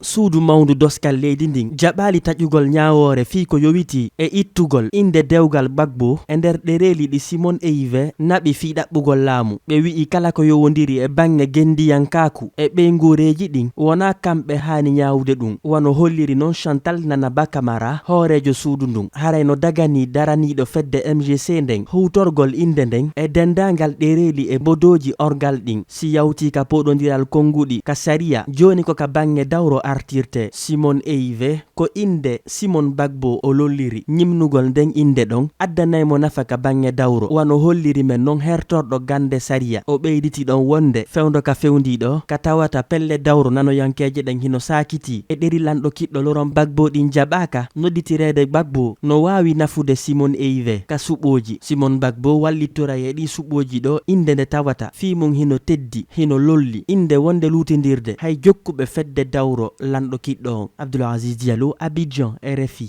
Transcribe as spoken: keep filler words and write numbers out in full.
Suudu mawndu doskal leydi ndin jaɓaali taƴugol ñaawoore fii ko yowitii e ittugol innde dewgal Gbagbo e nder ɗereeli ɗi Simon Eive naɓi fii ɗaɓɓugol laamu. Ɓe wi'i kala ko yowondiri e baŋŋe genndiyankaaku e ɓeynguureeji ɗin wonaa kamɓe haani ñaawude ɗum, wano holliri non Chantal Nana Ba Camara, hooreejo suudu ndun. Haray no daganii daraniiɗo fedde M G C nden huutorgol innde nden e denndaangal ɗereeli e mbodooji orgal ɗin, si yawtii ka pooɗondiral konnguɗi ka sariya, jooni ko ka baŋŋe dawro artirtee. Simon Eive, ko innde Simon Gbagbo o lolliri. Ñimnugol nden innde ɗon addanay mo nafa ka baŋŋe dawro, wano holliri men non hertorɗo gannde sariya. O ɓeyditi ɗon wonde fewndo ka fewndiiɗo ka tawata pelle dawro nanoyankeeje ɗen hino saakitii e ɗeri lanɗo kiɗɗo Laurent Gbagbo ɗin jaɓaaka, nodditireede Gbagbo no waawi nafude Simon Eive ka suɓooji. Simon Gbagbo wallitoray e ɗii suɓooji ɗoo innde nde tawata fii mun hino teddi, hino lolli, innde wonde luutindirde hay jokkuɓe fedde dawro lanɗo kiɗɗo on. Abdoul Aziz Diallo, Abidjan, R F I.